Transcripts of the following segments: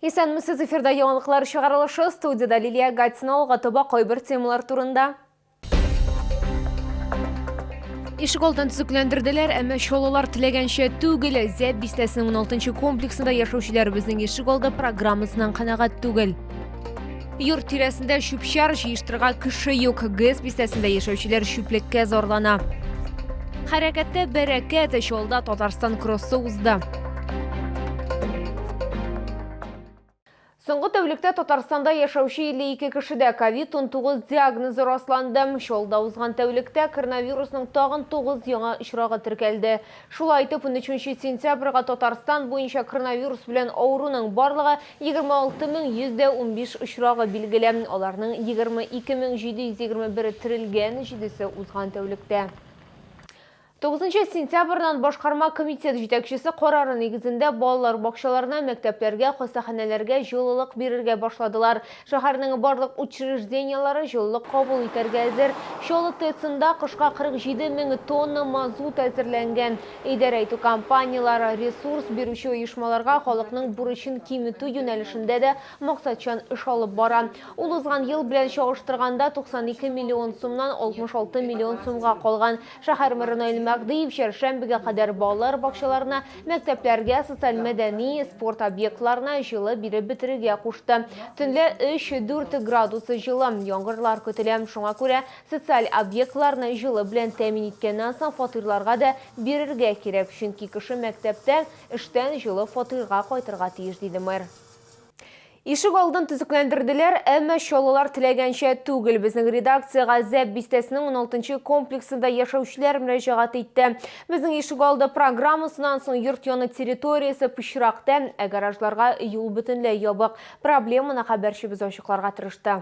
Исәнмесез, эфирда яңалыклар чыгарылышы, студиядә Лилия Гатина, алга таба кайбер темалар турында. Ишек алдын төзекләндерделәр, әмма чаллылар теләгәнчә түгел. Зәб бистәсенең 16 комплексында яшәүчеләр безнең ишек алды программасыннан канәгать түгел. Йорт тирәсендә чүп-чар җыештырырга кеше юк. ГЭС бистәсендә яшәүчеләр чүплеккә зарлана. Хәрәкәттә бәрәкәт, Чаллыда Татарстан кроссы узды. Соңгы тәүлектә Татарстанда яшәүче 52 кешедә ковид-19 диагнозы расланды. Чаллыда узган тәүлектә коронавирусның тагын 9 яңа очрагы теркәлде. Шулай итеп, 13 сентябрьгә Татарстан буенча коронавирус белән авыруның барлыгы 26 115 очрагы билгеле. Аларның 22 721-е терелгән, җидесе узган тәүлектә. 9 сентябрьнан башкарма комитет җитәкчесе карары нигезендә балалар бакчаларына, мәктәпләргә, хастаханәләргә җылылык бирергә башладылар. Шәһәрнең барлык учреждениеләре җылылык кабул итәргә әзер. Чаллы ТЭЦында кышка 47 мең тонна мазут әзерләнгән. Идарә итү компанияләре, ресурс бирүче оешмаларга халыкның бурычын киметү юнәлешендә дә максатчан эш алып бара. Ул узган ел белән чагыштырганда 92 миллион сумнан 66 миллион сумга калган. Шәһәр мэры Наил Мәһдиев чәршәмбегә кадәр балалар бакчаларына, мәктәпләргә, социаль-мәдәни, спорт объектларына җылы биреп бетерергә кушты. Төнлә 3-4 градус җылы, яңгырлар көтелә. Шуңа күрә социаль объектларны җылы белән тәэмин иткәннән соң фатирларга да бирергә кирәк, чөнки кеше мәктәптән, эштән җылы фатирга кайтырга тиеш, диде мэр. Ишек алдын төзекләндерделәр, әмма чаллылар теләгәнчә түгел. Безнең редакциягә Зәб бистәсенең 16 комплексында яшәүчеләр мөрәҗәгать итте. Безнең ишек алды программасыннан соң йорт яны территориясе пычракта, ә гаражларга юл бөтенләй ябык. Проблеманы хәбәрчебез ачыкларга тырышты.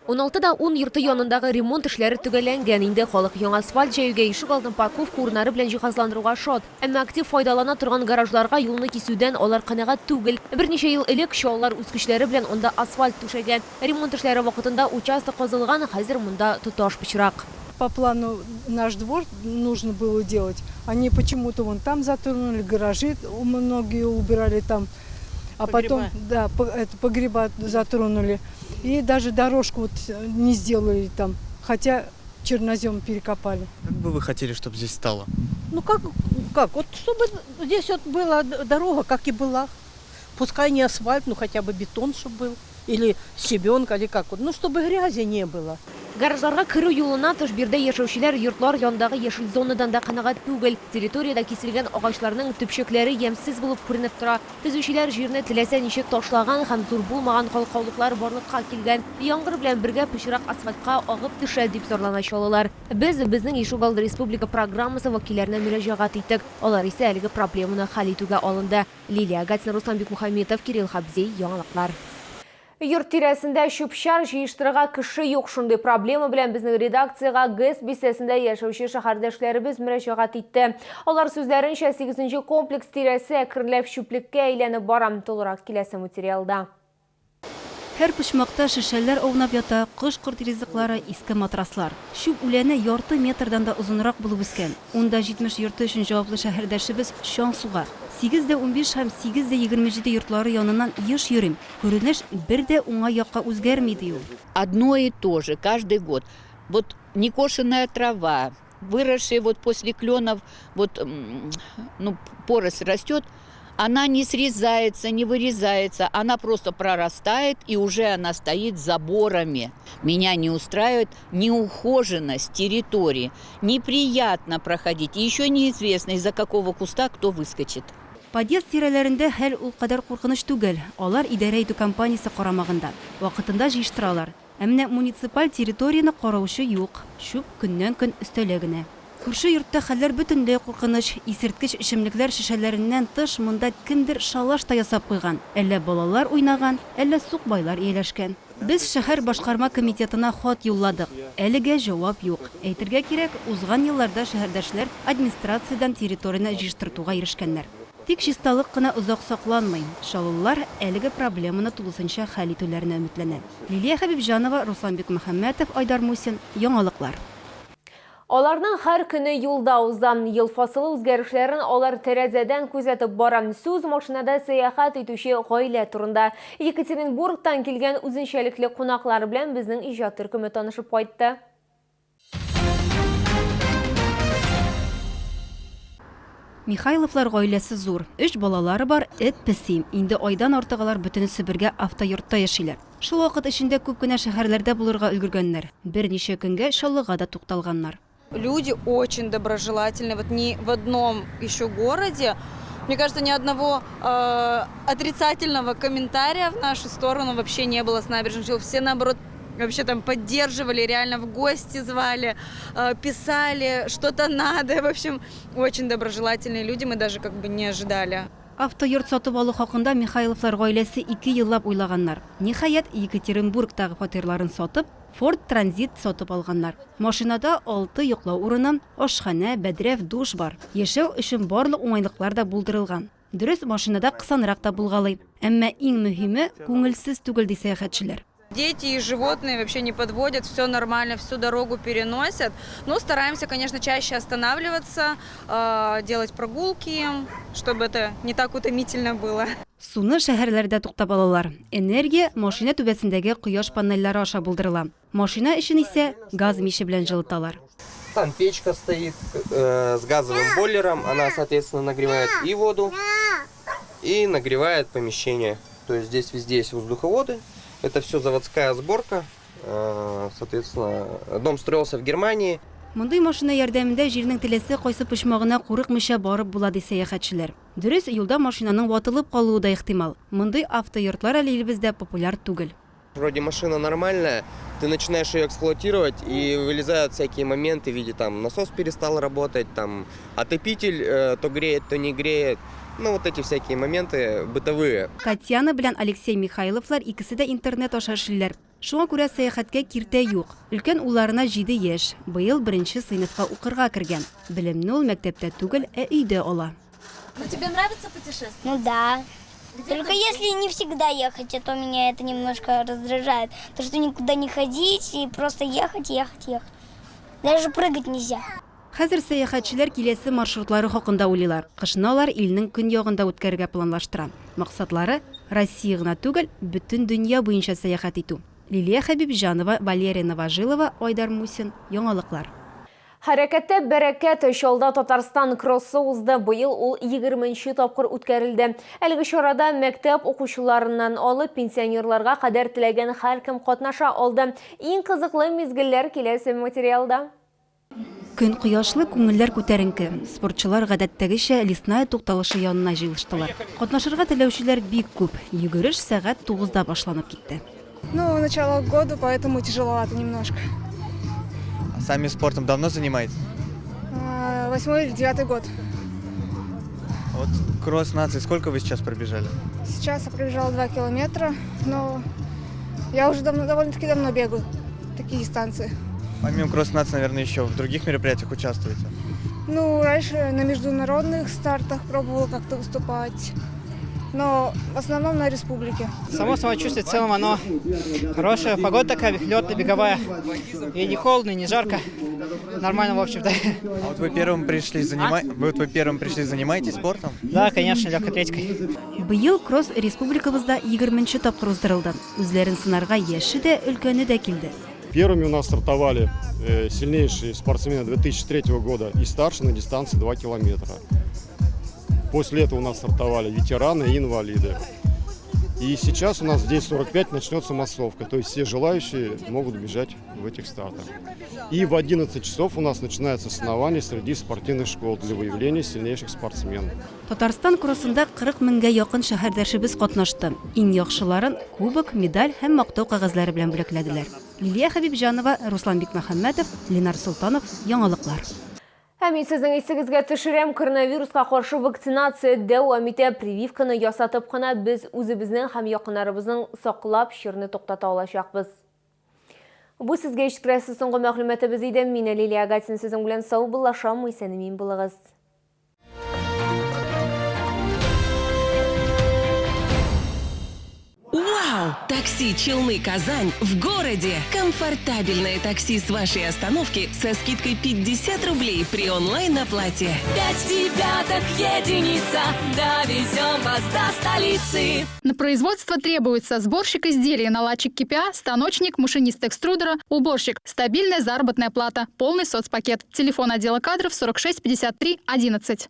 16 да 10 йорты янындагы ремонт эшләре төгәлләнгән. Инде халык яңа асфальт җәюгә, ишек алдын парковка урыннары белән җиһазландыруга шат. Әмма актив файдалана торган гаражларга юлны кисүдән алар канәгать түгел. Берничә ел элек чаллылар үз көчләре белән анда асфальт түшәгән. Ремонт эшләре вакытында участок казылган, хәзер монда тоташ пычрак. По плану наш двор нужно было делать, они почему-то вон там затронули, гаражи многие убирали там. А потом, да, это, погреба затронули. И даже дорожку вот не сделали там, хотя чернозем перекопали. Как бы вы хотели, чтобы здесь стало? Ну как, как? Вот чтобы здесь вот была дорога, как и была. Пускай не асфальт, но хотя бы бетон, чтобы был. Или щебенка, или как. Ну, чтобы грязи не было. Гаражларга керү юлыннан тыш биредә яшәүчеләр йортлар янындагы яшел зонадан да канәгать түгел. Территориядә киселгән агачларның төпчекләре ямьсез булып күренеп тора. Төзүчеләр җирне теләсә ничек ташлаган һәм зур булмаган калкаулыклар барлыкка килгән. Яңгыр белән бергә пычрак асфальтка агып төшә, дип зарлана чаллылар. Без Безнең ишегалды республика программасы вәкилләренә мөрәҗәгать иттек. Алар исә әлеге проблеманы хәл итүгә алынды. Лилия Гатина, Руслан Бикмухаметов, Кирилл Хабзей, Яңалыклар. Йорт тирәсендә чүп-чар җыештырырга кеше юк. Шундый проблема белән безнең редакциягә ГЭС бистәсендә яшәүче шәһәрдәшләребез мөрәҗәгать итте. Алар сүзләренчә, сигезенче комплекс тирәсе әкренләп чүплеккә әйләнеп бара. Тулырак киләсе материалда. Һәр почмакта шешәләр аунап ята, кош-корт ризыклары, иске матраслар. Чүп үләне ярты метрдан да озынрак булып үскән. 10,70 йорты өчен җаваплы шәһәрдәшебез чаң суга. 8,15 һәм 8,27 йортлары яныннан еш йөрим, күренеш бер дә уңай якка үзгәрми, ди ул. Одно и то же каждый год. Вот некошенная трава, выросшие вот после кленов, вот, ну, поросль растет, она не срезается, не вырезается, она просто прорастает, и уже она стоит заборами. Меня не устраивает неухоженность территории. Неприятно проходить. И еще неизвестно, из-за какого куста кто выскочит. Подъезд тирәләрендә хәл ул кадәр куркыныч түгел, алар идарә итү компаниясе карамагында. Вакытында җыештыралар. Ә менә муниципаль территорияне караучы юк, чүп көннән-көн өстәлә генә. Күрше йортта хәлләр бөтенләй куркыныч, исерткеч эчемлекләр шешәләреннән тыш монда кемдер шалаш та ясап куйган, әллә балалар уйнаган, әллә сукбайлар ияләшкән. Без шәһәр башкарма комитетына хат юлладык, әлегә җавап юк. Әйтергә кирәк, узган елларда шәһәрдәшләр администрациядән территорияне җыештыртуга ирешкәннәр. Тик чисталык кына озак сакланмый. Чаллылар әлеге проблеманы тулысынча хәл итүләренә өметләнә. Лилия Хәбибҗанова, Руслан Бикмөхәммәтов, Айдар Мусин, Яңалыклар. Аларның һәр көне юлда уза. Ел фасылы үзгәрешләрен алар тәрәзәдән күзәтеп бара. Сүз машинада сәяхәт итүче гаилә турында. Екатеринбургтан килгән үзенчәлекле кунаклар белән безнең иҗат төркеме танышып кайтты. Михайловлар гаиләсе зур. Өч балалары бар, эт, песи. Инде айдан артык алар бөтенесе бергә автойортта яшиләр. Шул вакыт эчендә күп кенә шәһәрләрдә булырга өлгергәннәр. Берничә көнгә Чаллыга да тукталганнар. Люди очень доброжелательны. Вот ни в одном еще городе, мне кажется, ни одного э, отрицательного комментария в нашу сторону вообще не было с набережных Челнов. Все, наоборот, вообще там поддерживали, реально в гости звали, э, писали, что-то надо. В общем, очень доброжелательные люди, мы даже как бы не ожидали. Автойорт сатып алу хакында Михайловлар гаиләсе ике еллап уйлаганнар. Ниһаять, Екатеринбургтагы фатирларын сатып, Ford Transit сатып алганнар. Машинада алты йоклау урыны, ашханә, бәдрәф, душ бар. Яшәү өчен барлык уңайлыклар да булдырылган. Дөрес, машинада кысанрак та булгалый. Әмма иң мөһиме, күңелсез түгел, ди сәяхәтчеләр. Дети и животные вообще не подводят, все нормально, всю дорогу переносят. Но стараемся, конечно, чаще останавливаться, э, делать прогулки, чтобы это не так утомительно было. Суны шәһәрләрдә туктап алалар. Энергия машина түбәсендәге кояш панельләре аша булдырыла. Машина эчен исә газ миче белән җылыталар. Там печка стоит э, с газовым бойлером, она, соответственно, нагревает и воду, и нагревает помещение. То есть здесь везде есть воздуховоды. Это все заводская сборка. Э, соответственно, дом строился в Германии. Мондый машина ярдәмендә җирнең теләсә кайсы почмагына курыкмыйча барып була, ди сәяхәтчеләр. Дөрес, юлда машинаның ватылып калуы да ихтимал. Мондый автойортлар әле илебездә популяр түгел. Вроде машина нормальная, ты начинаешь ее эксплуатировать, и вылезают всякие моменты в виде там насос перестал работать, там отопитель э, то греет, то не греет. Ну, вот эти всякие моменты бытовые. Татьяна белән Алексей Михайловлар икесе дә интернет аша эшлиләр. Шуңа күрә сәяхәткә киртә юк. Өлкән улларына җиде яшь, быел беренче сыйныфка укырга кергән. Белемне ул мәктәптә түгел, ә өйдә ала. Ну, тебе нравится путешествовать? Ну да. Где Только если не всегда ехать, а то меня это немножко раздражает. То, что никуда не ходить и просто ехать, ехать, ехать. Даже прыгать нельзя. Хәзер сәяхәтчеләр киләсе маршрутлары хакында уйлыйлар. Кышны алар илнең көньягында үткәрергә планлаштыра. Максатлары, Россия гына түгел, бөтен дөнья буенча сәяхәт итү. Лилия Хәбибҗанова, Валерия Новожилова, Айдар Мусин, Яңалыклар. Хәрәкәттә бәрәкәт, Чалда Татарстан кроссы узды. Быел ул 20нче тапкыр үткәрелде. Әлеге чарада мәктәп укучыларыннан алып пенсионерларга кадәр теләгән һәркем катнаша алды. Иң кызыклы мизгелләр киләсе материалда. Көн кояшлы, күңелләр күтәренке. Спортчылар гадәттәгечә Лесная тукталышы янына җыелыштылар. Катнашырга теләүчеләр бик күп. Йөгереш сәгать тугызда башланып китте. Ну, начало года, поэтому тяжеловато немножко. А сами спортом давно занимаетесь? А, восьмой или девятый год. Вот кросс нации сколько вы сейчас пробежали? Сейчас я пробежала 2 километра, но я уже давно, довольно-таки давно бегаю такие дистанции. Помимо кросс нации, наверное, еще в других мероприятиях участвуете? Ну, раньше на международных стартах пробовала как-то выступать, но в основном на республике. Само самочувствие в целом оно хорошее. Погода такая летная, беговая. И не холодно, и не жарко. Нормально, в общем-то. А вот вы первым пришли, занима... а? вот вы первым пришли, занимаетесь спортом? Да, конечно, легкой атлетикой. Быел кросс республикабызда 20 тапкыр уздырылды. Үзләрен сынарга яше дә, өлкәне дә килде. Первыми у нас стартовали э, сильнейшие спортсмены 2003 года и старше на дистанции 2 километра. После этого у нас стартовали ветераны и инвалиды. И сейчас у нас в 10.45 начнется массовка, то есть все желающие могут бежать в этих стартах. И в 11 часов у нас начинается соревнование среди спортивных школ для выявления сильнейших спортсменов. Татарстан кроссында 40 меңгә якын шәһәрдәшебез катнашты. Иң яхшыларын кубок, медаль һәм мактау кәгазьләре белән бүләкләделәр. Лилия Хәбибҗанова, Руслан Бикмөхәммәтов, Ленар Солтанов, Яңалыклар. Ә мин сезнең исегезгә төшерәм, коронавируска каршы вакцинация дәвам итә. Прививканы ясатып кына без үзебезнең һәм якыннарыбызның саклап чирне туктата алачакбыз. Бу сезгә ишеттерәсе соңгы мәгълүматыбыз иде. Мин Лилия Агатин сезнең белән саубуллашам. Исән-имин булыгыз. Вау! Вау! Такси Челны-Казань в городе. Комфортабельное такси с вашей остановки со скидкой 50 рублей при онлайн-оплате. 5 девяток единица, довезем вас до столицы. На производство требуется сборщик изделий, наладчик КПА, станочник, машинист экструдера, уборщик. Стабильная заработная плата, полный соцпакет. Телефон отдела кадров 46 53 11.